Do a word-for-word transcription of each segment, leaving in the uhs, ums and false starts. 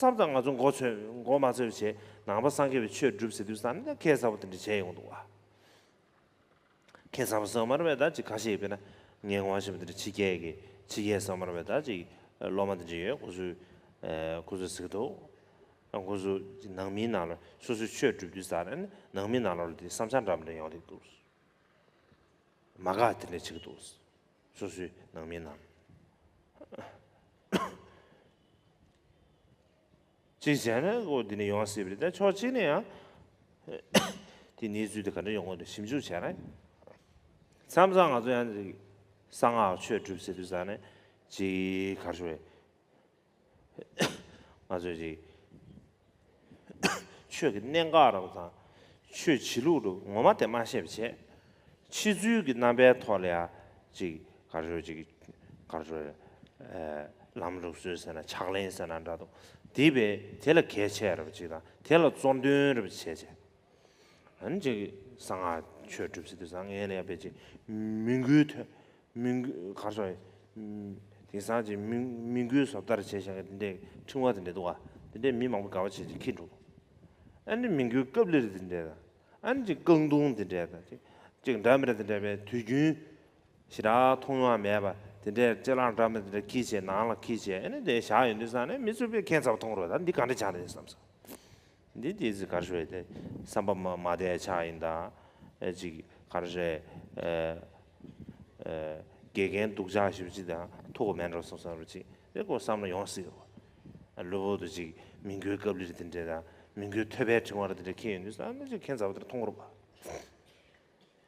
མཚམས་མཚམས་ང་ཚོ་མགོ་ཚོས་མགོ་མ་ཚོས་བྱས་ནང་པ་སངས་རྒྱས་པའི་ཆོས་སྒྲུབ་ཟེར་དུས་ཙང་ནས་ཁྱད་མཚར་པོ་དེ་འདྲ་བྱས་ཡོང་འདུག་བ། ཁྱད་མཚར་པོ་ཟེར་མ་རེད་པས། ད་ཅིག་ཁ་ཤས་དཔེར་ན་ངས་ངོ་ཤེས་པ་དེ་འདྲ་ཕྱི་རྒྱལ་གྱི་ཕྱི་རྒྱལ་ཟེར་མ་རེད་པས། ད་ཅིག་སློབ་མ་དེ་འདྲ་ཡོད། ཁོ་ཚོས་ཁོ་ཚོས་ཟེར་གྱི་འདུག་ཁོ་ཚོ་ནང་མིའི་ནང་ལ་སོ་སོའི་ཆོས་སྒྲུབ་དུས་ཙང་ནས་ནང་མིའི་ནང་ལོགས་ལ་དེ་བསམ་འཆར་འདྲ་མི་འདྲ་ཡོང་གི་འདུག་མ་དགའ་དེ་འདྲ་བྱེད་ཀྱི་འདུག་སོ་སོའི་ནང་མིའི་ནང་གཅིག་བྱས་ན་ཁོ་འདི་ནས་ཡོང་སྲིད་པ་རེད། ད་ཕྱོགས་གཅིག་ནས་ཡང་དེ་གནས་ཚུལ་དེ་ག་འདྲ་ཡོང་གི་འདུག་ཞིབ་འཇུག་བྱས་ན། མཚམས་མཚམས་ང་ཚོ་ཡང་ཅིག་གསང་སྔགས་ཆོས་སྒྲུབ་ཟེར་དུས་ཙང་ནས་ཅིག་ག་རེ་ཞུ་དགོས་རེད། ང་ཚོས་ཅིག་ཆོས་ཀྱི་གནད་འགག་རབ་དང་ཆོས་བྱེད་ལུགས་རུ་ངོ་མ་དེ་མ་ཤེས་པ་བྱས། ཕྱི་ཚུལ་གྱི་རྣམ་པའི་ཐོག་ལ་ཡང་ཅིག་ག་རེ་ཞུ་ཅིག་ག་རེ་ཞུ་ལམ་ལུགས་སྲོལ་ཟེར་ན་ཕྱག་ལེན་ཟེར་ན་འདྲ་འདུག་དེ་བས་དེ་ལ་གལ་ཆེ་རབ་ཅིག་དང་དེ་ལ་གཙོ་འདོན་རབ་བྱས་བྱས། ཨ་ནི་ཅིག་གསང་སྔགས་ཆོས་སྒྲུབ་ཟེར་དུས་སང་ངས་ལས་པའི་ཅིག་མི་འགུལ་ཐོན། མི་འགུལ་གར་སོང་། དེང་སང་ཅིག་མི་མི་འགུལ་བཟོ་ལྟར་བྱས་བཞག་གི་དེ་འདྲའི་ཕྲེང་བ་དེ་འདྲ་འདུག་བ། དེ་འདྲའི་མི་མང་པོ་དགའ་བ་བྱས་ཅིག་འཁྱེར་འགྲོ། ཨ་ནི་མི་འགུལ་ཀབ་ལི་རི་དེ་འདྲ་དང་། ཨ་ནི་ཅིག་རྐང་དུང་དེ་འདྲ་དང་ཅིག་ཅིག་འདྲ་མི་འདྲ་དེ་འདྲ་བའི་དུས་རྒྱུན་ཞེ་དྲག་མཐོང་ཡོང་མེད་པ་དེ་འདྲའི་ལྕེ་ལངས་འདྲ་མི་འདྲ་འཁྱེར་བྱས་ནང་ལ་འཁྱེར་བྱས་ཨ་ནི་དེ་བཞག་ཡོང་དུས་སང་ནས་མི་ཚོས་དཔེ་ཁྱད་མཚར་པོ་མཐོང་གི་རེད། ད་འདི་ག་འདྲ་ཆགས་འདུག་བསམ་སོང་། འདི་དེ་ཚོ་ག་རེ་ཞུ་ཡ་དེ་བསམ་པ་མ་མ་བདེ་ཆགས་ཡིན་ད། ཨེ་ཅིག་ག་རེ་ཞུ་ཡ། ཨེ་ཨེ་དགེ་རྒན་སྡུག་ཅག་ཞེ་པོ་ཅིག་དང་ཐུག་གི་མེད་འགྲོ་བསམ་བསམ་རུ་ཅིག་དེ་ཁོ་བསམ་བློ་ཡོང་སྲིད་གི། གློ་བུར་དུ་ཅིག་མི་འགུལ་ཀབ་ལི་རི་དེ་འདྲ་དང་མི་འགུལ་ཐོད་པའི་ཕྲེང་བ་རི་དེ་འདྲ་འཁྱེར་ཡོང་དུས་ཙང་ནི་ཅིག་ཁྱད་མཚར་པོ་དེ་འདྲ་མཐོང་གི་རེད་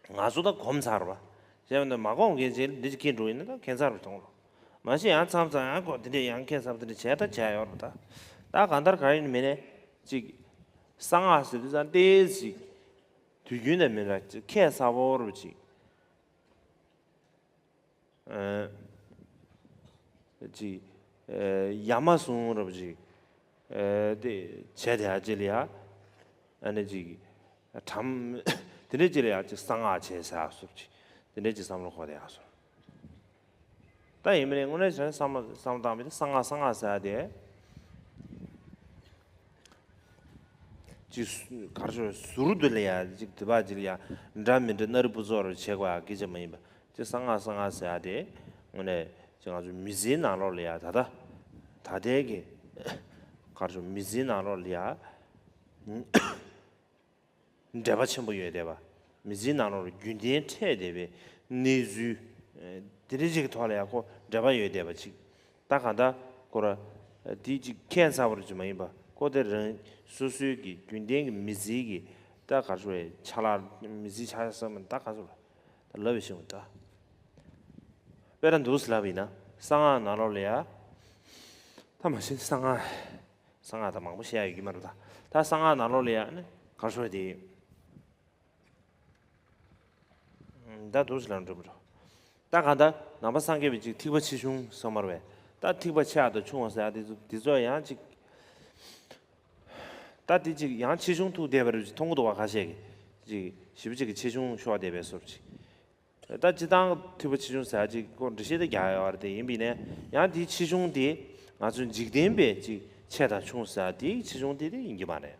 པ། ང་ཚོ་ད་གོམས་ཚར་བ། བྱས་པ་ན་མ་གོམས་མཁན་ཅིག་འདི་ཅིག་སྐྱེ་འགྲོ་ཡིན་ན་ད་ཁྱད་མཚར་རུ་མཐོང་རོགས། མ་གཞི་ཡང་མཚམས་མཚམས་ཡང་ཁོ་འདི་འདྲས་ཡང་ཁྱད་མཚར་འདི་འདྲས་བྱས་ད་བྱས་ཡོད་རེད་ད། ད་གང་ལྟར་ག་ཡིན་མིན་ནས་ཅིག་གསང་སྔགས་ཟེར་དུས་ཙང་ཏོག་ཙམ་དུས་རྒྱུན་དང་མི་འདྲ་ཅིག་ཁྱད་མཚར་པོ་རུ་ཅིག་ཅིག་ཡ་མ་ཟུང་རབ་ཅིག་དེ་བྱས་དེ་ཨ་ཅེ་ལ་ཡ། ཨ་ནི་ཅིག་གྲམ་དེ་འདྲས་ཅིག་ལ་ཡ་ཅིག་གསང་སྔགས་བྱས་ཟེར་ཨ་སོབ་ཅིག་དེ་འདྲས་ཅིག་བསམ་བློ་འཁོར་དེ་ཨ་སོབ། ད་ཡིན་མིན་ནས་དངོས་གནས་བྱས་ན་བསམ་བློ་བསམ་བློ་བཏང་བའི་གསང་སྔགས་གསང་སྔགས་ཟེར་ཡ་དེ། ཅིག་གར་ཞོར་ཟུར་དུ་ལ་ཡ་ཅིག་དེ་བ་ཅིག་ལ་ཡ་འདྲ་མི་འདྲ་སྣ་རི་པུ་ཚོར་བྱེད་དགོས་ཡ་སྐད་ཆ་མ་ཡིན་པ། ཅིག་གསང་སྔགས་གསང་སྔགས་ཟེར་ཡ་དེ་དངོས་གནས་ཅིག་ང་ཚོ་མི་ཚེའི་ནང་ལོགས་ལ་ཡ་ད་ལྟ་ད་ལྟའི་གི་གར་ཞོར་མི་ཚེའི་ནང་ལོགས་ལ་ཡ་འབྲེལ་བ་ཆེན་པོ་ཡོད་བསྡད་པ། མི་ཚེའི་ནང་ལོགས་ལ་རྒྱུན་གཏན་འཕྲད་བསྡད་པའི་གནས་ཚུལ་དེ་འདྲ་ཅིག་གི་ཐོག་ལ་ཡ་ཁོ་འབྲེལ་བ་ཡོད་བསྡད་པ་ཅིག་ད་གང་ལྟར་ཁོ་ར་དེ་ཅིག་ཁྱད་མཚར་བ་ཅིག་མ་ཡིན་པ་ཁོ་དེ་རང་སོ་སོའི་གི་རྒྱུན་ལྡན་གི་མི་ཚེའི་གི་ད་ག་རེ་ཞུ་བའི་ཆ་ལག་མི་ཚེའི་ཆ་ལག་ཟེར་མ་ད་ག་ཚོད་ལ་ད་ལབ་པའི་ཤེས་འོང་ད། དཔེར་ན་འདུག་སེ་ལབ་པ་ཡིན་ན་གསང་སྔགས་ནང་ལོགས་ལ་ཡ་ད་མ་གཞི་གསང་སྔགས་གསང་སྔགས་ད་མང་པོ་བཤད་ཡ་ཡོད་ཀྱི་མ་རེད་ད། ད་གསང་སྔགས་ནང་ལོགས་ལ་ཡ་ནི་ག་རེ་ཞུ་བ་དེ། ད་འདུག་སེ་ལབ་འགྲོ་མི་འགྲོ། ད་གང་ལྟར་ནང་པ་སངས་རྒྱས་པའི་ཅིག་ཐེག་པ་ཆེ་ཆུང་ཟེར་མ་རེད་པས། ད་ཐེག་པ་ཆེ་བ་དང་ཆུང་བ་ཟེར་ཡ་དེ་ཚོ་དེ་ཚོ་ཡང་ཅིག་ད་དེ་ཅིག་ཡང་ཆེ་ཆུང་ཐུག་བསྡད་པ་རེད་ཅིག་མཐོང་གི་འདུག་བ། ཁ་ཤས་ཀྱིས་ཅིག་ཞེ་པོ་ཅིག་གི་ཆེ་ཆུང་ཤོར་བསྡད་པའི་བཟོ་འདྲ་ཅིག་ད་སྤྱིར་བཏང་ཐེག་པ་ཆེ་ཆུང་ཟེར་ཡ་ཅིག་ཁོ་འགྲེལ་བཤད་དེ་རྒྱག་ཡོད་རེད་དེ། ཡིན་པས་ནས་ཡང་དེའི་ཆེ་ཆུང་དེ་ང་ཚོའི་འཇིག་རྟེན་པའི་ཅིག་ཆེ་དང་ཆུང་ཟེར་ཡ་དེའི་ཆེ་ཆུང་དེ་དེ་ཡིན་གྱི་མ་རེད།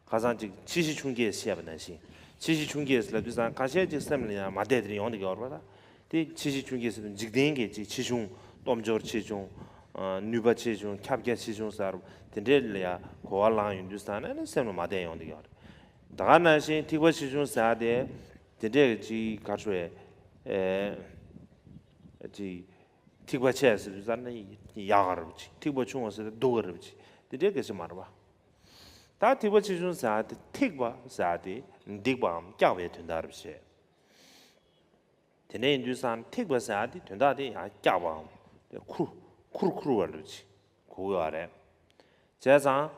ཁ་སང་ཅིག་ཆེ་བཞི་ཆུང་བརྒྱད་བཤད་པ་ནང་བཞིན། ཆེ་བཞི་ཆུང་བརྒྱད་ཟེར་ལབ་དུས་ཙང་ཁ་ཤས་ཅིག་སེམས་ལ་ཡང་མ་བདེ་དེ་ཡོང་བསྡད་ཀྱི་ཡོད་རེད་པ། ད་དེ་ཆེ་བཞི་ཆུང་བརྒྱད་ཟེར་དུས་འཇིག་རྟེན་གྱི་ཅིག་ཆེ་ཆུང་། སྟོབས་འབྱོར་ཆེ་ཆུང་། ཨ་ནུས་པ་ཆེ་ཆུང་། ཁྱབ་རྒྱ་ཆེ་ཆུང་ཟེར་དེ་འདྲས་ལ་ཡང་གོ་བ་བླངས་ཡོང་དུས་ཙང་ནས་ནི་སེམས་ལ་མ་བདེ་ཡོང་བསྡད་ཀྱི་ཡོད་རེད། ད་ག་ནང་བཞིན་ཐེག་པ་ཆེ་ཆུང་ཟེར་དེ་དེ་འདྲས་ཀྱི་ཅིག་ག་རེ་ཞུ་དེ་ཅིག་ཐེག་པ་ཆེ་ཟེར་དུས་ཙང་ནས་ཡག་ག་རེད་པ་ཅིག་ཐེག་པ་ཆུང་བ་ཟེར་དུས་སྡུག་ག་རེད་པ་ཅིག་དེ་འདྲས་སྐད་ཆ་མ་རེད་པ། ད་ཐེག་པ་ཆེ་ཆུང་ཟེར་ཡ་དེ་ཐེག་པ་ཟེར་ཡ་དེ་འདེགས་པའམ་བཀྱག་པའི་དོན་དག་རེད་བཤད། དེ་འདྲ་ཡིན་དུས་ཙང་ཐེག་པ་ཟེར་ཡ་དེ་དོན་དག་དེ་ཡང་བཀྱག་པའམ་དེ་ཁུར་ཁུར་ཁུར་བ་རེད་ཅིག་གོ་གི་ཡོད་རེད། བྱས་ཙང་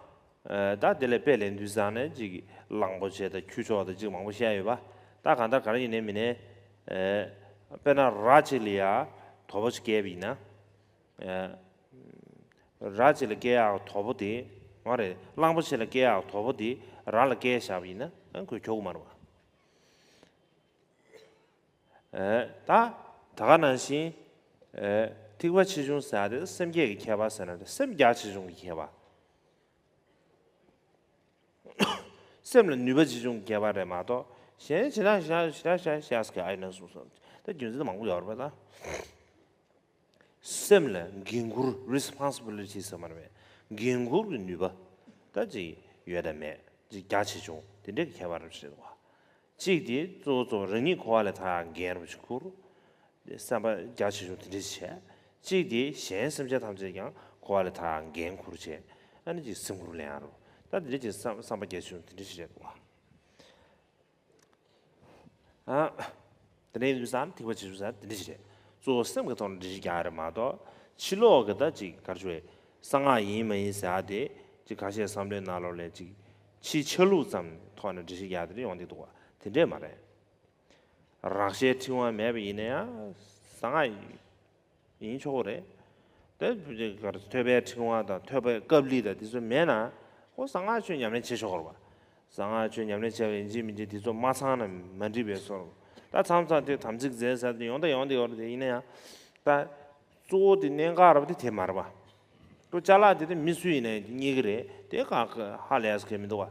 ད་དེ་ལས་དཔེ་ལེན་དུས་ཙང་ནས་ཅིག་གླང་པོ་ཆེ་དང་ཁྱུ་མཆོག་དང་ཅིག་མང་པོ་བཤད་ཡོད་པ། ད་གང་ལྟར་ག་རེ་ཡིན་ནའི་མིན་ནའི་དཔེར་ན་ར་གཅིག་ལ་ཡ་དོ་པོ་ཅིག་བཀལ་བ་ཡིན་ན། ར་གཅིག་ལ་བཀལ་ཡག་དོ་པོ་དེ། མ་རེད། གླང་པོ་ཆེ་ལ་བཀལ་ཡག་དོ་པོ་དེ་ར་ལ་བཀལ་བཞག་པ་ཡིན་ན་ཡང་ཁོས་ཁྱོག་གི་མ་རེད་པ། ད་ད་ག་ནང་བཞིན་ཐེག་པ་ཆེ་ཆུང་ཟེར་ཡ་དེ་སེམས་བསྐྱེད་ཀྱི་ཁྱད་པར་ཟེར་ན་དེ་སེམས་རྒྱ་ཆེ་ཆུང་གི་ཁྱད་པར། སེམས་ལ་ནུས་པ་ཇི་བྱུང་ཁྱད་པར་རེད་མ་གཏོགས། གཞན་ཇི་ལྟར་ཞག་ཞག་ཞག་ཞག་ཞག་གི་ཨ་ཡིན་ན་གསུངས་སོང་། ད་རྒྱུ་མཚན་མང་པོ་ཡོད་རེད་པ་ད། སེམས་ལ་འགན་འཁུར་responsibility ཟེར་མ་རེད་པས། འགན་འཁུར་གྱི་ནུས་པ་ད་ཅིག་ཡོད་དང་མེད་ཅིག་རྒྱ་ཆེ་ཆུང་དེ་འདྲའི་ཁྱད་པར་རེད་བ། གཅིག་དེ་གཙོ་བོ་གཙོ་བོ་རང་ཉིད་གོ་བ་ལས་ཐར་ཡག་འགན་རུ་ཞིག་འཁུར། བསམ་པ་རྒྱ་ཆེ་ཆུང་དེ་འདྲ་ཞིག་བྱས། གཅིག་དེ་གཞན་སེམས་ཅན་ཐམས་ཅད་ཀྱང་གོ་བ་ལས་ཐར་ཡག་འགན་འཁུར་བྱས། ཨ་ནི་ཅིག་སེམས་ཁུར་ལེན་ཡག་རུ། ད་དེ་འདྲ་ཅིག་བསམ་བསམ་པ་རྒྱ་ཆེ་ཆུང་དེ་འདྲ་ཞིག་རེད་འདུག་བ། ཨ། དེ་འདྲ་ཡིན་དུས་ཙང་ཐིགས་པ་ཆེ་ཆུང་ཟེར་དེ་འདྲ་ཞིག་རེད། གཙོ་བོ་སེམས་ཀྱི་ཐོག་ནས་འགྲེལ་བཤད་རྒྱག་ཡག་རེད་མ་གཏོགས། ཕྱི་ལོགས་ཀྱི་ད་ཅིག་ག་རེ་ཞུ་དགོས་རེད། གསང་སྔགས་ཡིན་མ་ཡིན་ཟེར་ཡག་དེ་ཅིག་ཁ་ཤས་བསམ་བློའི་ནང་ལོགས་ལ་ཅིག་ཕྱིའི་ཆ་ལུགས་ཙམ་ཐོག་ནས་འགྲེལ་བཤད་རྒྱག་དེ་འདྲ་ཡོང་བསྡད་འདུག་བ། དེ་འདྲས་མ་རེད། རགས་ཤེས་ཕྲེང་བ་མེད་པ་ཡིན་ན་ཡང་གསང་སྔགས་ཡིན་ཆོག་གི་རེད། དེ་ཐོས་པའི་ཕྲེང་བ་དང་ཐོས་པའི་ཀབ་ལི་དང་དེ་ཚོ་མེད་ན་ཁོ་གསང་སྔགས་ཆོས་ཉམས་ལེན་བྱེད་ཆོག་གི་རེད་པ། གསང་སྔགས་ཆོས་ཉམས་ལེན་བྱས་པ་ཡིན་གཅིག་མིན་གཅིག་དེ་ཚོ་མ་ཚང་ན་མ་འགྲིག་པའི་བཟོ་འདྲ། ད་མཚམས་མཚམས་དེ་དམ་ཚིག་འཛིན་ཟེར་དེ་ཡོང་ད་ཡོང་དེ་ཡོད་རེད། དེ་ཡིན་ན་ཡང་ད་གཙོ་བོ་དེ་གནད་འགག་རེད་པ། དེ་དེ་མ་རེད་པ། ཁོ་ཅ་ལག་དེ་དེ་མི་སུ་ཡིན་ན་ཡང་རྙེད་ཀྱི་རེད། དེ་ག་ཧ་ལས་ཡག་གི་མི་འདུག་བ།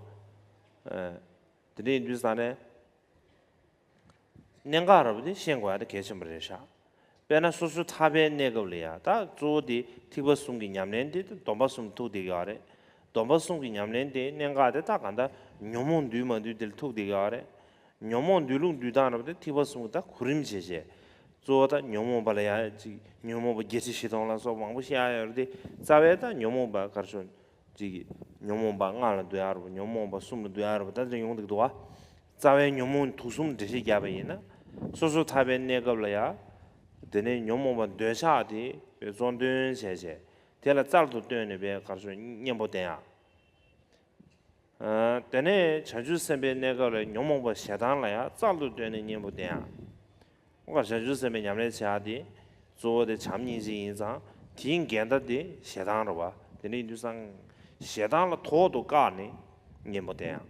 དེ་འདྲ་ཡིན་དུས་ཙང་ནས། གནད་འགག་རེད་པ། དེ་ཤེས་དགོས་ཡག་དེ་གལ་ཆེན་པོ་རེད་ཤག་དཔེར་ན་སོ་སོ་ཐར་པའི་གནས་སྐབས་ལ་ཡ་ད་གཙོ་བོ་དེ་ཐེག་པ་གསུམ་གྱི་ཉམས་ལེན་དེ་སྡོམ་པ་གསུམ་ཐུག་བསྡད་ཀྱི་ཡོད་རེད། སྡོམ་པ་གསུམ་གྱི་ཉམས་ལེན་དེ་གནད་འགག་དེ་ད་གང་ལྟར་ཉོན་མོངས་འདུལ་མ་འདུལ་དེ་ལ་ཐུག་བསྡད་ཀྱི་ཡོད་རེད། ཉོན་མོངས་འདུལ་ལུགས་འདུལ་སྟངས་རེད་པ། དེ་ཐེག་པ་གསུམ་གྱི་ད་གོ་རིམ་བྱས་བྱས། གཙོ་བོ་ད་ཉོན་མོངས་པ་ལ་ཡ་ཅིག་ཉོན་མོངས་པ་བརྒྱད་ཁྲི་བཞི་སྟོང་ལ་སོགས་མང་པོ་བཤད་ཡག་ཡོད་རེད་དེ། རྩ་བའི་ད་ཉོན་མོངས་པ་ག་རེ་ཞུ། གཅིག་གིས་ཉོན་མོངས་པ་ལྔ་ལ་འདུལ་ཡག་རེད་པ། ཉོན་མོངས་པ་གསུམ་ལ་འདུལ་ཡག་རེད་པ། ད་དེ་ཡོང་གི་འདུག་བ། རྩ་བའི་ཉོན་མོངས་དུག་གསུམ་འགྲེལ་བཤད་བརྒྱབ་པ་ཡིན་ན། སོ་སོ་ཐར་པའི་གནས་སྐབས་ལ་ཡ། དེ་ནས་ཉོན་མོངས་པ་འདོད་ཆགས་དེ་བའི་གཙོ་འདོན་བྱས་བྱས། དེ་ལ་རྩལ་དུ་བཏོན་ནས་བའི་ག་རེ་ཞུ། གཉེན་པོ་བསྟེན་ཡག་ཨ། དེ་ནས་བྱང་ཆུབ་སེམས་དཔའི་གནས་སྐབས་ལ་ཉོན་མོངས་པ་ཞེ་སྡང་ལ་ཡང་རྩལ་དུ་བཏོན་ནས་གཉེན་པོ་བསྟེན་ཡག་འོ་ག་བྱང་ཆུབ་སེམས་དཔའི་ཉམས་ལེན་བྱེད་ཡག་དེ་གཙོ་བོ་དེ་བྱམས་སྙིང་རྗེ་ཡིན་ཙང་། དེའི་འགལ་ཟླ་དེ་ཞེ་སྡང་རེད་པ། དེ་འདྲ་ཡིན་དུས་ཙང་ཞེ་སྡང་ལ་ཐོག་ཏུ་བཀག་ནས་གཉེན་པོ་བསྟེན་ཡག་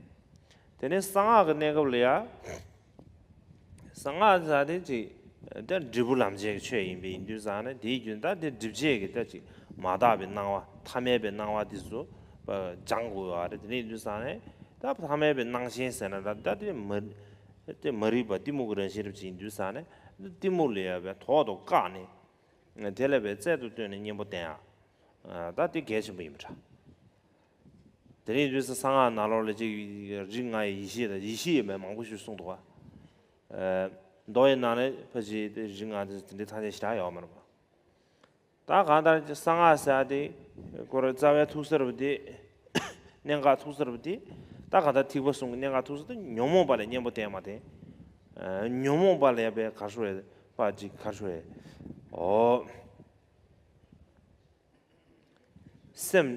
དེ་ནས་གསང་སྔགས་ཀྱི་གནས་སྐབས་ལ་ཡ། གསང་སྔགས་ཟེར་དེ་ཅིག་ད་འབྲས་བུ་ལམ་བྱེད་ཀྱི་ཆོས་ཡིན་པས། ཡིན་དུས་ཙང་ནས་དེའི་རྒྱུན་ད་དེ་སྒྲིབ་བྱེད་ཀྱི་ད་ཅིག་མ་དག་པའི་སྣང་བ། ཐ་མལ་པའི་སྣང་བ་དེ་ཚོ་སྦྱང་དགོས་པ་རེད། དེ་འདྲ་ཡིན་དུས་ཙང་ནས་ད་ཐ་མལ་པའི་སྣང་ཞེན་ཟེར་ན་ད་ད་དེ་མ་དེ་མ་རིག་པ་གཏི་མུག་གི་རང་བཞིན་རེད་པ། ཅིག་ཡིན་དུས་ཙང་ནས་གཏི་མུག་ལ་ཡ་བའི་ཐོག་ཏུ་བཀག་ནས། དེ་ལ་བའི་རྩལ་དུ་བཏོན་ནས་གཉེན་པོ་བསྟེན་ཡག་ད་དེ་གལ་ཆེན་པོ་ཡིན་པ་འདྲ། དེ་རིང་དུས་སུ་གསང་སྔགས་ནང་ལོགས་ལ་ཅིག་རིགས་ལྔ་ཡི་ཡེ་ཤེས་དང་། ཡེ་ཤེས་ཡིན་པའི་མང་པོ་ཞིག་གསུངས་འདུག་ག་མདོ་ཡི་ནང་ནས་ཕལ་ཆེར་དེ་རིགས་ལྔ་དེ་དེ་འདྲའི་ཐ་སྙད་ཞེ་དྲག་ཡོད་མ་རེད་པ། ད་གང་ལྟར་གསང་སྔགས་ཟེར་ཡག་དེ་ཁོ་རང་རྩ་བའི་ཐུག་ས་རེད་པ། དེ་གནད་འགག་ཐུག་ས་རེད་པ། དེ་ད་གང་ལྟར་ཐེག་པ་གསུམ་གྱི་གནད་འགག་ཐུག་ས་དེ་ཉོན་མོངས་པ་ལ་གཉེན་པོ་བསྟེན་པ་དེ། ཉོན་མོངས་པ་ལ་ཡ་བའི་ག་རེ་ཞུ་དགོས་རེད་པ། ཅིག་ག་རེ་ཞུ་དགོས་རེད། ཨོ། སེམས་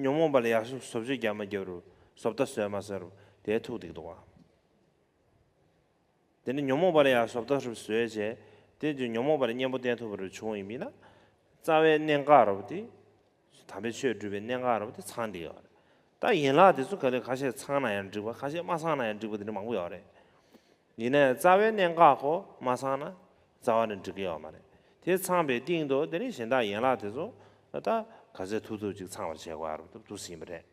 ཉོན་མོངས་པ་ལ་ཡ་བཟོ་བཅོས་རྒྱག་མ་རྒྱག་རུང་། བཟོ་ལྟ་བཟོས་མ་བཟོས་རུང་དེ་ཐུག་བསྡད་ཀྱི་འདུག་ག་དེ་ནི་ཉོན་མོངས་པ་ལ་ཡ་བཟོ་ལྟ་བཟོས་བྱས། དེ་ཉོན་མོངས་པ་ལ་གཉེན་པོ་བསྟེན་ཐུབ་པ་རུ་བྱུང་ཡིན་པས་ན། རྩ་བའི་གནད་འགག་རེད་པ། དེ་དམ་པའི་ཆོས་སྒྲུབ་པའི་གནད་འགག་རེད་པ། དེ་ཚང་བསྡད་ཡོད་རེད། ད་ཡན་ལག་དེ་ཚོ་ག་ལེ་ཁ་ཤས་ཚང་ན་ཡང་འགྲིག་པ། ཁ་ཤས་མ་ཚང་ན་ཡང་འགྲིག་པ། དེ་འདྲ་མང་པོ་ཡོད་རེད། ཡིན་ནའི་རྩ་བའི་གནད་འགག་ཁོ་མ་ཚང་ན་རྩ་བ་ནས་འགྲིག་གི་ཡོད་མ་རེད། དེ་ཚང་པའི་སྟེང་དུ་དེ་ནི་གཞན་དག་ཡན་ལག་དེ་ཚོ་ད་ག་ཚོད་ཐུབ་ཐུབ་ཅིག་ཚང་བར་བྱེད་དགོས་རེད་པ། འདུག་སེ་ཡིན་པ་རེད།